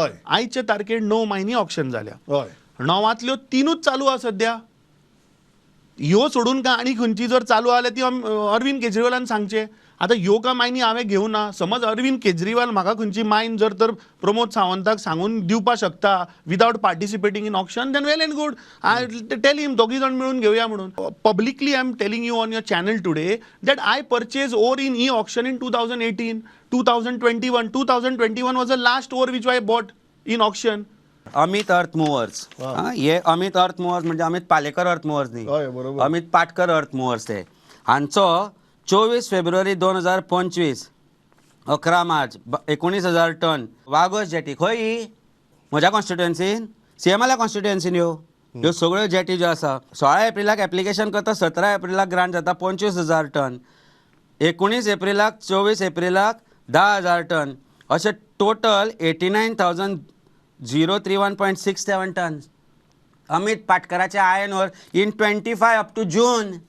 हय. आयचे तारखेर 9 मायनी ऑक्शन जाल्या. हय. 9वांतल्यो 3च चालू आसा सद्या. ह्यो सोडून काय आनी खंयची जर चालू आसल्यार ती अरविंद केजरीवालान सांगचें. आतां ह्यो काय मायनी हांवें घेवना. समज अरविंद केजरीवाल म्हाका खंयची मायन जर तर प्रमोद सावंताक सांगून दिवपाक शकता without participating in auction, then well and good. I tell him दोगी जाण मेळून घेवया म्हणून. Publicly I am telling you on your channel today that I purchase ore in e auction in 2018, 2021. 2021 was the last ore which I bought in auction. Amit earth movers, हे अमित अर्थ movers म्हणजे अमित पालेकर अर्थ movers न्ही, हय, बरोबर. अमित पाटकर अर्थ movers ते. हांचो 24 फेब्रुवारी 2025 11 मार्च 19,000 टन वागोस जेटी. खंय ही? म्हज्या कॉन्स्टिट्युएन्सीन, सीएमाल्या कॉन्स्टिट्युएन्सीन. ह्यो ह्यो सगळ्यो जेटी ज्यो आसा, 16 एप्रिलाक एप्लिकेशन करता, 17 एप्रिलाक ग्रांट जाता 25,000 टन, 19 एप्रिलाक, 24 एप्रिलाक 10,000 टन, अशें टोटल 89,031.67 टन अमित पाटकराचे iron ore in 25 up to June.